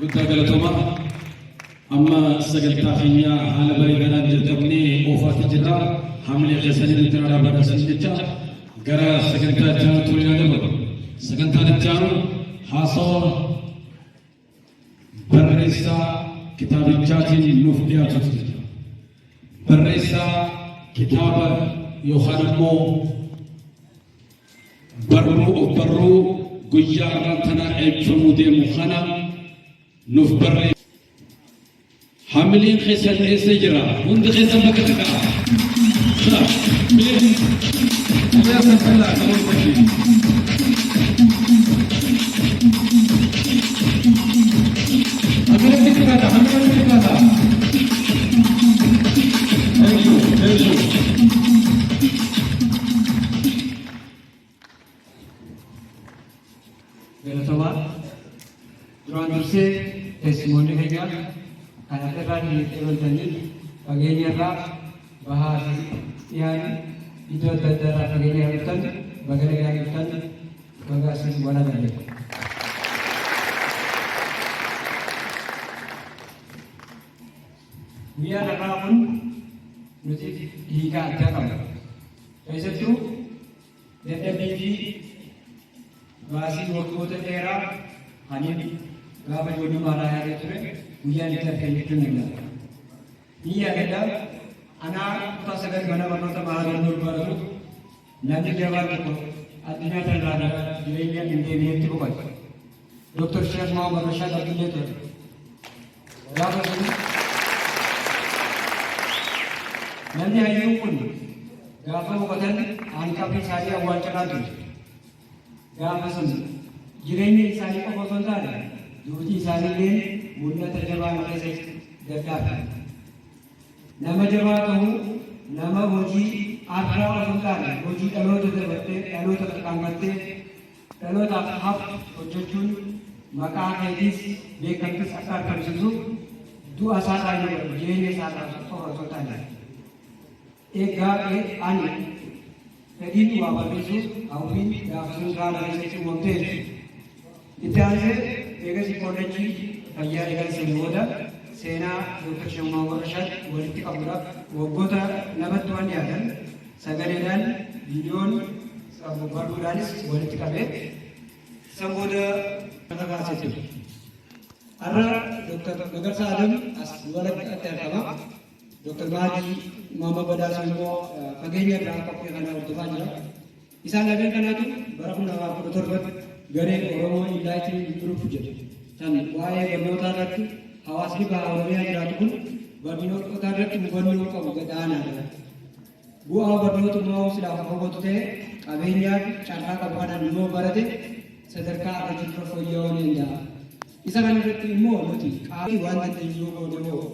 Guddaa galatoomaa. Amma sagantaa keenya haala bareedaadhaan jalqabnee oofaatti jirra. Hamilee keessanii nutti dhaabbadha jecha gara sagantaa itti aanutti waliin dabalu. Sagantaan itti aanu haasawa barreessaa kitaabichaatiin nuuf dhiyaatutu jira. Barreessaa kitaaba yookaan immoo barruu of barruu guyyaa har'aan tanaa eebbifamuu deemu kana nuuf barree. Hamileen keessan eessa jira? Hundi keessan bakka takka. Mee akkas ta'aa. Hamileen xiqqaadha. Hamileen xiqqaadha. Thank you. Thank you. Galatoomaa. Duraan dursee keessummoonni keenya kan asirraa dhiyeeffamtanii fageenya irraa, bahaa fi dhiyaan, iddoo adda addaa irraa fageenya irraa dhuftan, baga nagaan dhuftan, baga asiin wal agarre. Guyyaan har'aa kun nuti hiika addaa qaba. Keessattuu dadhabbii fi baasii waggoota dheeraa aniin gaafa ijoollummaadhaa yaadee ture guyyaan itti argan jechuun danda'a. Ni yaadadha, anaa kutaa 9 mana barnoota Mahaadannoo baratu namni jabaan tokko addunyaa tanarraa gara jireenya hin deebinetti boqote. Dr. Sheekh Muhammad Rashaad Abdullee ture. Gaafa sun namni hayyuun kun gaafa boqotan ani qabrii isaanii awwaalcharraan ture. Gaafa sun jireenya isaanii qofa osoo hin taane duuti isaaniillee mul'ata jabaa na keessa gadhaabe. Nama jabaa ta'uu, nama hojii har'aa osoo hin taane hojii dhaloota dabartee, dhaloota tarkaanfattee, dhalootaaf haftu hojjechuun maqaa keetiis beekamtis akka argamsiisu du'a isaarraa yoo godhamu jireenya isaarraa qofa osoo hin taane. Egaa ani fedhiin waa barreessuuf hawwiin gaafa sun irraa na keessatti uumamte jechuudha. Itti aansee eegasii kollejjii fayyaa eegan seene booda seenaa Dr. Sheekh Muhammad Rashaad walitti qabuudhaaf waggoota lamatti waan dhiyaatan sagaleedhaan, viidiyoon, barruudhaanis walitti qabee san booda kaasee ture. Har'a Dr. Magarsaa Adam as walakkaatti argama. Dr. Mahadii Muhammad Badhaasoo immoo fageenya irraa qophii kana hordofaa jira. Isaan lameen kanaatu bara 2017 garee Oromoo Enlightened Group jedhu kan waa'ee barnootaa irratti hawaasni baha Oromiyaa jiraatu kun barnoota irratti hubannoo qabu gad aanaadha. Bu'aa barnootummaa silaaf hubatu ta'e qabeenyaa fi carraa qabu kanaan yoo barate sadarkaa irra jirru fooyya'uu ni danda'a. Isa kana irratti immoo nuti qaama waan dandeenyu yoo goone hoo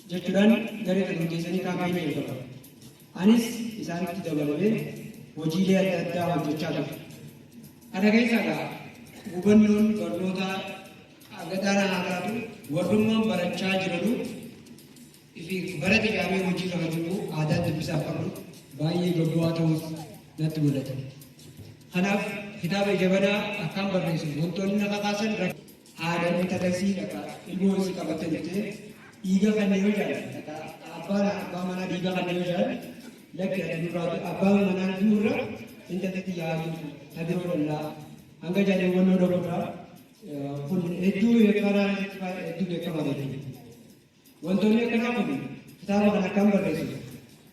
jechuudhaan garee kana hundeessanii kaampeenii jalqaban. Anis isaanitti dabalamee hojiilee adda addaa hojjechaa ture. Kana keessa egaa hubannoon barnootaa gadaanaa haa taatu, warrummaan barachaa jiranu fi barate jedhamee hojii irra kan jiru aadaan dubbisaaf qabnu baay'ee gad bu'aa ta'uus natti mul'ata. Kanaaf kitaaba ija banaa akkaan barreessu wantoonni na kakaasan haadha intala isii takka ilmoo isii qabattee dhuftee dhiiga kanne yoo jedhan, takka abbaan abbaa manaa dhiiga kanne yoo jedhan, lakki ati nurraa abbaan manaa du'urra intalli tiyya haa duutu ta biroo dhallaa hanga jedhanii hubannoo dhabuurraa kun hedduu beekamaa, hedduu beekamaadha jechuudha. Wantoonni akkanaa kun kitaaba kana akkaan barreessu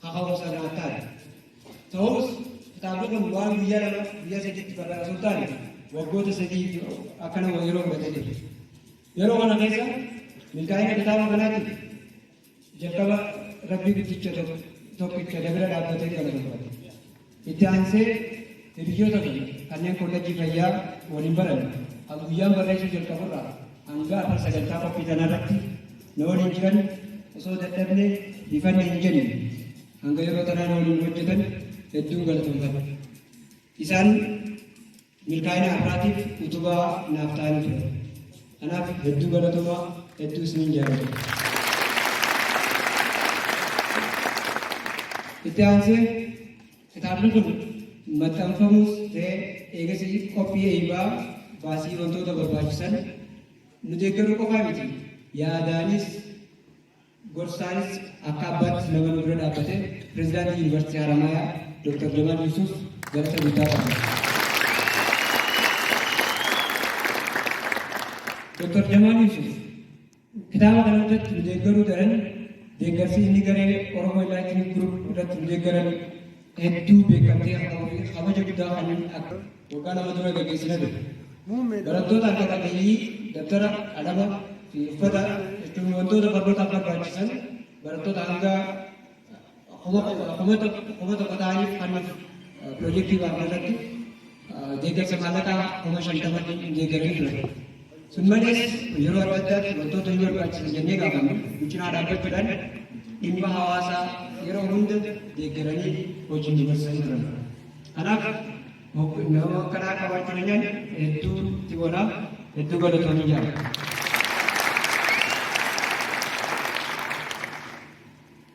kaka'umsa naaf ta'an. Ta'us kitaabni kun waan guyyaa 2, guyyaa 3tti barraa'e osoo hin taane waggoota 3 akkana yeroo fudhatee jira. Yeroo kana keessa milkaa'ina kitaaba kanaatiif jalqaba Rabbii guddicha tokkicha dabira dhaabbatee galateeffadha. Itti aansee hiriyyoota kiyya kanneen kollejjii fayyaa waliin baranne kan guyyaan barreessuu jalqaburraa hanga har'a sagantaa qophii tanarratti na waliin jiran, osoo dadhabne hifanne hin jenne hanga yeroo tanaa na waliin hojjetan hedduun galatoomfadha. Isaan milkaa'ina har'aatiif utubaa naaf ta'anii turan. Kanaaf hedduu galatoomaa, hedduu isiniin jaalladha. Itti aansee kitaabni kun maxxanfamuus ta'ee eegasii qophii eeybaa baasii wantoota barbaachisan Nu deeggaruu qofaa miti, yaadaanis gorsaanis akka abbaatti nama nu bira dhaabbate pirezidaantii Yuunivarsiitii Haramaayaa Dr. Jamal Yusuf galata guddaa qabna. Dr. Jamal Yusuf kitaaba kana irratti nu deeggaruu daran deeggarsi inni garee Oromo Enlightenment Group irratti nu deeggaran hedduu beekamtii akka qabuu fi kabaja guddaa kan akka waggaa 2 dura gaggeessina ture. Barattoota harka qalleeyyii dabtara, qalama fi uffata jechuun wantoota barnootaaf barbaachisan barattoota hanga 1000 ta'aniif kennuuf piroojeektii baafne irratti deeggarsa maallaqaa 50,000 deeggaranii turan. Sun malees yeroo adda addaatti wantoota nu barbaachisan jennee gaafannu nu cinaa dhaabbachuudhaan dhimma hawaasaa yeroo hunda deeggaranii hojii nu barsiisanii turan. Kanaaf nama akkanaa qabaachuu keenyaan hedduu itti boonaa, hedduu galatoomii jira.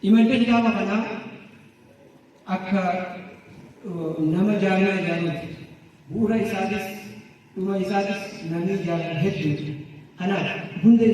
Imalli kitaaba kanaa akka nama jaarmaa ijaaruuti. Bu'uura isaatis dhuma isaatis namni ijaarame hedduutu. Kanaaf hunda